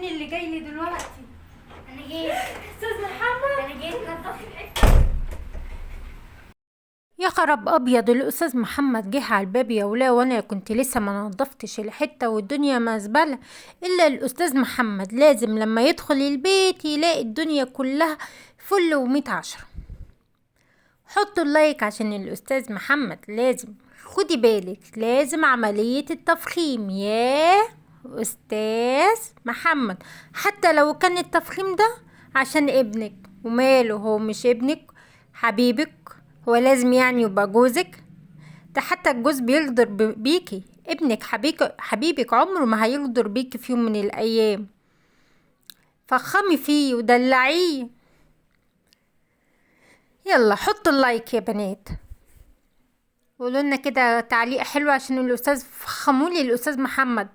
مين اللي جاي لي دلوقتي؟ انا جيت. استاذ محمد. انا جيت نظف الحتة. يا خراب ابيض، الاستاذ محمد جه على الباب يا ولا، وانا كنت لسه ما نظفتش الحتة والدنيا مزبلة. الا الاستاذ محمد لازم لما يدخل البيت يلاقي الدنيا كلها فل ومية عشرة. حطوا ال like عشان الاستاذ محمد لازم، خدي بالك، لازم عملية التفخيم يا استاذ محمد، حتى لو كان التفخيم ده عشان ابنك. وماله، هو مش ابنك حبيبك؟ هو لازم يعني يبقى جوزك؟ ده حتى الجوز بيغدر بيكي. ابنك حبيبك عمره ما هيغدر بيكي في يوم من الايام. فخمي فيه ودلعيه. يلا حطوا اللايك يا بنات، قولوا لنا كده تعليق حلو عشان الاستاذ، فخمولي الاستاذ محمد.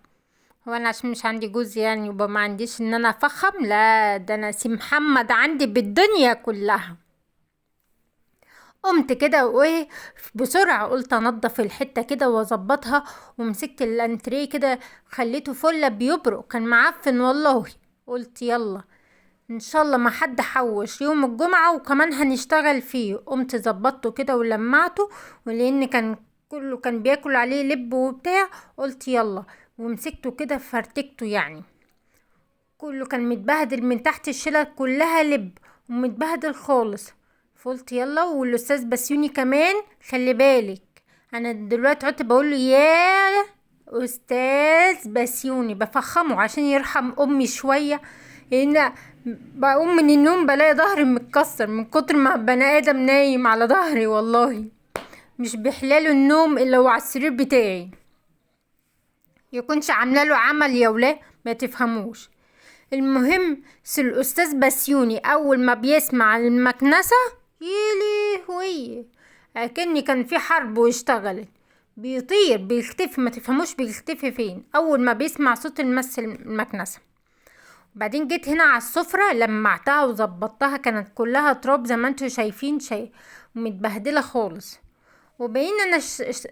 هو انا عشان مش عندي جوز يعني يبقى ما عنديش ان انا افخم؟ لا، ده انا سي محمد عندي بالدنيا كلها. قمت كده وايه بسرعة، قلت انضف الحتة كده واظبطها، ومسكت الانتريه كده خليته فله بيبرق، كان معفن والله. قلت يلا ان شاء الله ما حد حوش يوم الجمعة وكمان هنشتغل فيه. قمت ظبطته كده ولمعته، ولان كان كله كان بياكل عليه لب وبتاع، قلت يلا ومسكته كده فرتكته يعني، كله كان متبهدل من تحت الشلة كلها لب ومتبهدل خالص. فقلت يلا. والاستاذ بسيوني كمان خلي بالك، انا دلوقتي قعدت بقول له يا استاذ بسيوني، بفخمه عشان يرحم امي شوية، لان بقوم من النوم بلاقي ظهري متكسر من كتر ما بني ادم نايم على ظهري، والله مش بيحلاله النوم الا هو على السرير بتاعي، يكونش عامله له عمل يا ولاد ما تفهموش. المهم الاستاذ بسيوني اول ما بيسمع المكنسة يلهوي اكني كان في حرب واشتغلت، بيطير بيختفي، ما تفهموش بيختفي فين اول ما بيسمع صوت المس المكنسة. بعدين جيت هنا على السفرة لمعتها وظبطتها، كانت كلها تراب زي ما انتوا شايفين، شيء متبهدله خالص. وبين انا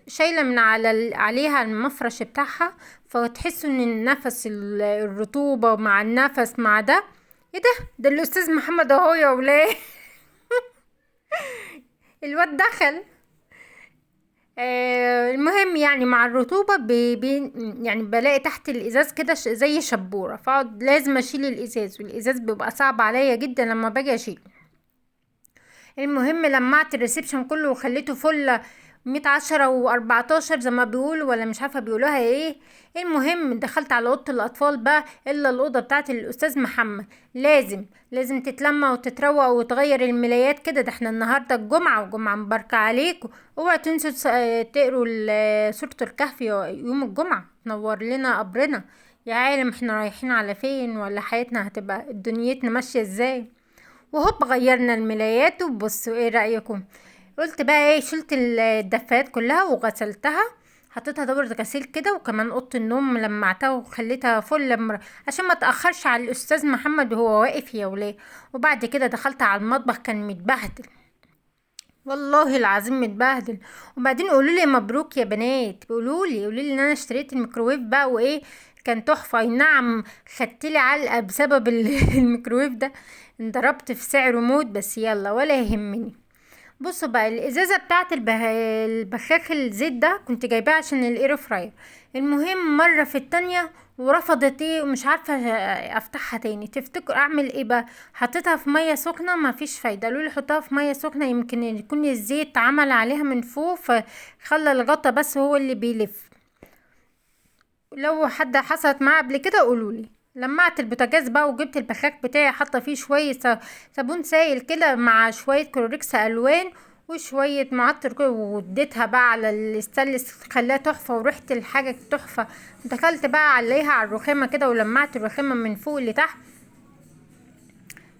شايله من على عليها المفرش بتاعها، فتحسوا ان النفس الرطوبة مع النفس مع ده، ايه ده؟ ده الاستاذ محمد اهو يا ولاد. الواد دخل. المهم يعني مع الرطوبة بي يعني بلاقي تحت الازاز كده زي شبوره، فاقعد لازم اشيل الازاز، والازاز بيبقى صعب عليا جدا لما باجي اشيله. المهم لمعت ال reception كله وخليته فل مية عشرة واربعتاشر زي ما بيقولوا، ولا مش عارفه بيقولوها ايه. المهم دخلت على اوضة الاطفال بقى، الا الاوضة بتاعت الاستاذ محمد لازم تتلمع وتتروق وتغير الملايات كده، ده احنا النهارده الجمعة، وجمعه مباركة عليكم. اوعوا تنسوا تقروا سورة الكهف يوم الجمعة، تنور لنا قبرنا يا عالم، احنا رايحين على فين، ولا حياتنا هتبقى دنيتنا ماشية ازاي. وهوب غيرنا الملايات. وبصوا ايه رايكم، قلت بقى ايه، شلت الدفايات كلها وغسلتها، حطيتها دورة غسيل كده، وكمان اوضة النوم لمعتها وخليتها فل عشان ما اتاخرش على الاستاذ محمد وهو واقف يا ولاد. وبعد كده دخلت على المطبخ، كان متبهدل والله العظيم متبهدل. وبعدين قولوا لي مبروك يا بنات، قولوا لي ان انا اشتريت الميكروويف بقى، وايه كان تحفة. اي نعم خدت لي علقه بسبب الميكروويف ده، انضربت في سعره موت، بس يلا ولا يهمني. بصوا بقى الازازه بتاعت البخاخ الزيت ده كنت جايباها عشان ال air fryer. المهم مرة في التانية ورفضت ايه، ومش عارفه افتحها تاني. تفتكر اعمل ايه بقى؟ حطيتها في مية سخنة ما فيش فايده، قالوا لي حطها في مية سخنة يمكن يكون الزيت عمل عليها من فوق فخلى الغطا بس هو اللي بيلف. لو حد حصلت معاه قبل كده قولوا لي. لمعت البوتاجاز بقى وجبت البخاخ بتاعي، حاطه فيه شوية صابون سائل كده مع شوية كلوريكس الوان وشوية معطر كده، واديتها بقى على الستانلس خلاها تحفة، وريحه الحاجة تحفة. دخلت بقى عليها على الرخامه كده ولمعت الرخامه من فوق لتحت.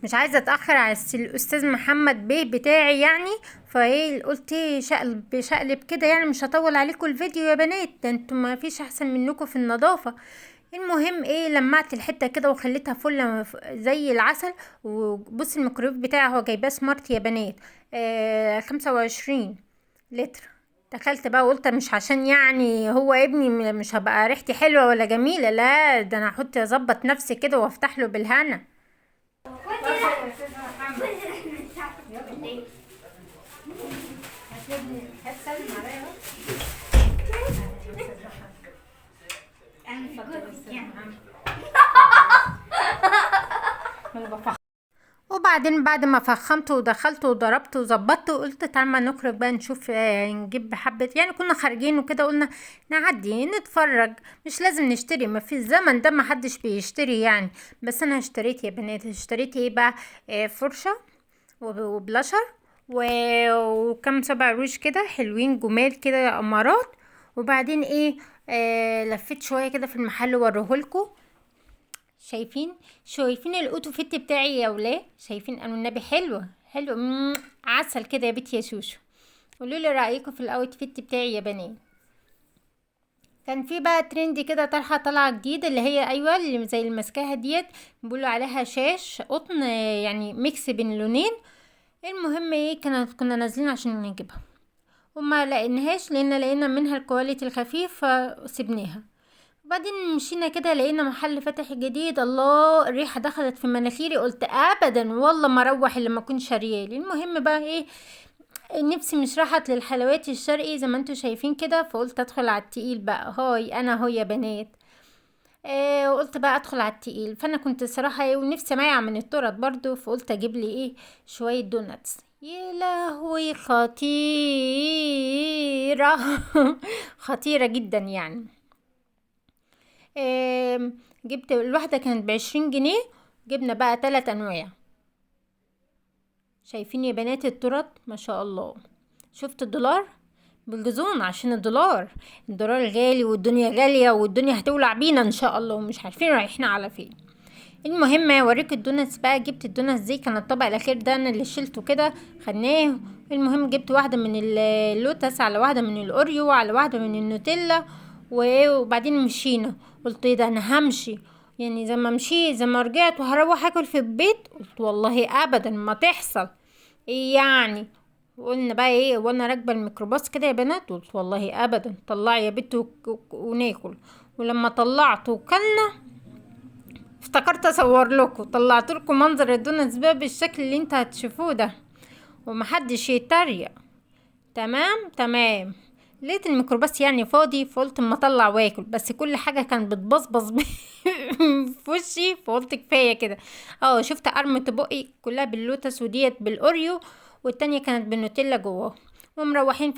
مش عايزه اتاخر على الاستاذ محمد بيه بتاعي يعني، فايه قلت ايه شقلب شقلب كده يعني، مش هطول عليكم الفيديو يا بنات، ده انتوا ما فيش احسن منكم في النظافة. المهم ايه، لمعت الحتة كده وخليتها فله زي العسل. وبص الميكرويف بتاعي هو جايباه سمارت يا بنات، 25 لتر، دخلت بقى وقلت مش عشان يعني هو ابني مش هبقى ريحتي حلوة ولا جميلة، لا ده انا هحط اظبط نفسي كده وافتح له بالهنا. وبعدين بعد ما فخمته ودخلته وضربته وظبطته، قلت تعال ما نخرج بقى نشوف، نجيب حبة، يعني كنا خارجين وكده قلنا نعدي نتفرج، مش لازم نشتري، ما في الزمن ده ما حدش بيشتري يعني. بس انا اشتريت يا بنات، اشتريت ايه بقى؟ فرشة وبلاشر وكم سبع روج كده حلوين جمال كده امارات. وبعدين ايه، لفيت شوية كده في المحل ووريهولكوا. شايفين ال outfit بتاعي يا ولاد؟ شايفين؟ انا النبي حلوة حلوة، عسل كده يا بنتي يا شوشو. قولوا لي رايكم في ال outfit بتاعي يا بنات. كان في بقى ترند كده، طرحه طالعه جديد اللي هي ايوه اللي زي المسكاها ديت، بيقولوا عليها شاش قطن، يعني mix بين لونين. المهم ايه، كنا نازلين عشان نجيبها وما لقيناهاش، لان لقينا منها ال quality الخفيف فسيبناها. وبعدين مشينا كده لقينا محل فاتح جديد، الله الريحة دخلت في مناخيري، قلت ابدا والله ما اروح الا لما اكون شاريالي. المهم بقى ايه، نفسي مش راحت للحلويات الشرقي زي ما انتوا شايفين كده، فقلت ادخل على التقيل بقى. هاي انا هو يا بنات، وقلت بقى ادخل على التقيل. فانا كنت صراحة ايه ونفسي مايعه من التورت برضو، فقلت اجيب لي ايه شوية donuts. يا لهوي خطيرة خطيرة جدا يعني. جبت الواحدة كانت ب20 جنيه، جبنا بقى 3 انواع. شايفين يا بنات التورت ما شاء الله، شفت الدولار بالجزون، عشان الدولار غالي والدنيا غالية والدنيا هتولع بينا ان شاء الله، ومش عارفين رايحين على فين. المهم اوريك ال donuts بقى. جبت ال donuts دي، كان الطبق الاخير ده انا اللي شلته كده خدناه. المهم جبت واحدة من اللوتس، على واحدة من الاوريو، على واحدة من النوتيلا، وبعدين مشينا. قلت ايه ده انا همشي يعني، زي ما مشيت زي ما رجعت وهروح اكل في البيت، قلت والله ابدا ما تحصل ايه يعني. قلنا بقى ايه، وانا راكبه الميكروباص كده يا بنات، قلت والله ابدا طلعي يا بنت وناكل. ولما طلعت وكلنا افتكرت اصور لكم، طلعت لكم منظر ال donuts بقى بالشكل اللي انت هتشوفوه ده، ومحدش يتريق. تمام تمام. لقيت الميكروباص يعني فاضي، فقلت اما اطلع واكل، بس كل حاجة كانت بتبصبص في وشي، فقلت كفاية كده. شفت قرمه بقي كلها باللوتس، وديت بالاوريو، والتانية كانت بالنوتيلا جواه. ومروحين